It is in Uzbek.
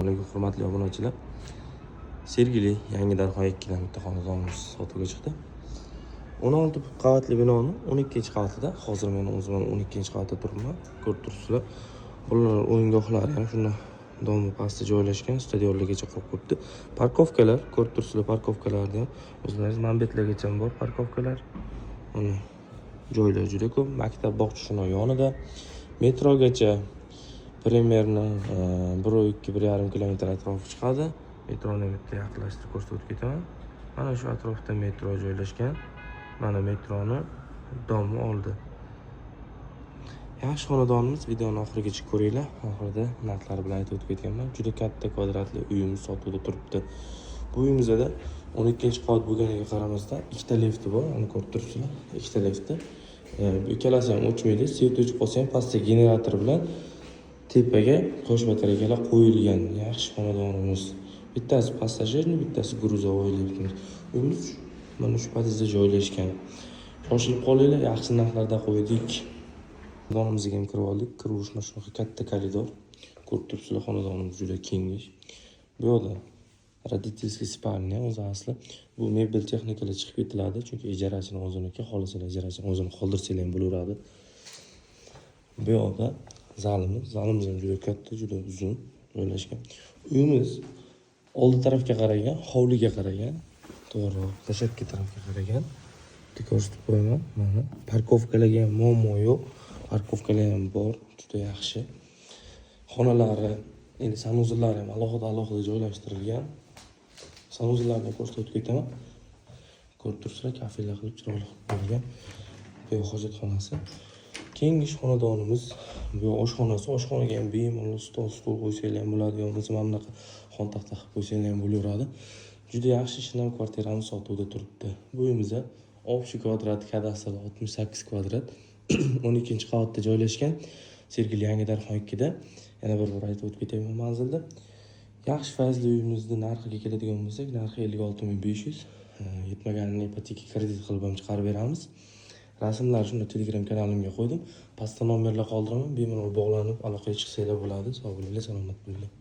Alaykum, hurmatli obunachilar. Sergeli, Yangi Darxon 2dan bitta xonadonimiz sotuvga chiqdi. 16 qavatli binoni 12 qavatida. Hozir men o'zim ham 12 qavatda turibman. Ko'rib turibsizlar. Bolalar o'yingohlari ham shunda дом i pastda joylashgan, stadionlargacha qurib qo'yibdi. Парковка lar, ko'rib turibsizlar, парковка larni ham o'zlaringiz manbetlargacha ham bor парковка lar. Mana, joylar juda ko'p. Maktab, bog'cha shuni yonida. Metrogacha примерно 1,2, 1,5 kilometr atrofi chiqadi. Metroni bitta yaqinlashtirib ko'rsatib o'tib ketaman. Mana shu atrofda metro joylashgan. Mana, metroni дом i oldi. Yaxshi xonadonimiz, videoni oxirigacha ko'ringlar. Oxirida narxlari bilan aytib o'tib ketganman. Juda katta kvadratli uyimiz sotuvda turibdi. Bu uyimizda 12 qavat bo'lganiga qaramasdan ikkita lifti bor. Mana, ko'rib turibsizlar. Ikkita lifti. Bu ikkalasi ham o'chmaydi. Свет o'chib qolsa ham pastda generator bilan tepaga qo'sh batareykalar qo'yilgan. Yaxshi xonadonimiz. Bittasi пассажирный, bittasi грузовой liftimiz. Uyimiz mana shu podyezdda joylashgan. Shoshilib qolinglar, yaxshi narxlarda qo'ydik. Xonadonimizga ham kirib oldik. Kirish mana shunaqa katta koridor. Ko'rib turibsizlar, xonadonimiz juda kengish. Bu yoqda родительский спальня o'zi asli. Bu mebel, texnikalar chiqib ketiladi, chunki ijarachini o'ziniki, xohlasalar ijarachini o'zini qoldirsanglar ham bo'laveradi. Bu yoqda zalimiz, zalimiz ham juda katta, juda uzun joylashgan. Uyimiz oldi tarafga qaragan, hovliga qaragan, to'g'ri, площадка tarafga qaragan. Bitta ko'rsatib qo'yaman. Mana, парковка larga ham muammo yo'q. Парковка lar ham bor, juda yaxshi. Xonalari, endi санузел lari ham alohida alohida joylashtirilgan. Санузел larni ko'rsatib o'tib ketaman. Ko'rib turibsizlar, kafelar qilib chiroyli qilib qo'yilgan. Bu yoq hojatxonasi. Kengish xonadonimiz. Bu oshxonasi. Oshxonaga ham bemalol stol, stul qo'ysanglar ham bo'ladi, yo bo'lmasa mana bunaqa xontaxta qilib qo'ysanglar ham bo'laveradi. Juda yaxshi shinam kvartiramiz sotuvda turibdi. Bu uyimizda общий kvadrat kadastrda 68 kvadrat, 12 qavatda joylashgan, Sergeli, Yangi Darxon 2da. Yana bir bor aytib o'tib ketayman manzilda. Yaxshi foizli uyimizni narxiga keladigan bo'lsak, narxi 56 500. Yetmaganini ipoteka, kredit qilib ham chiqarib beramiz. Rasmlar shunda Telegram kanalimga qo'ydim. Pastda nomerlar qoldiraman, bemalol bog'lanib aloqaga chiqsanglar bo'ladi. Sog' bo'linglar, salomat bo'linglar.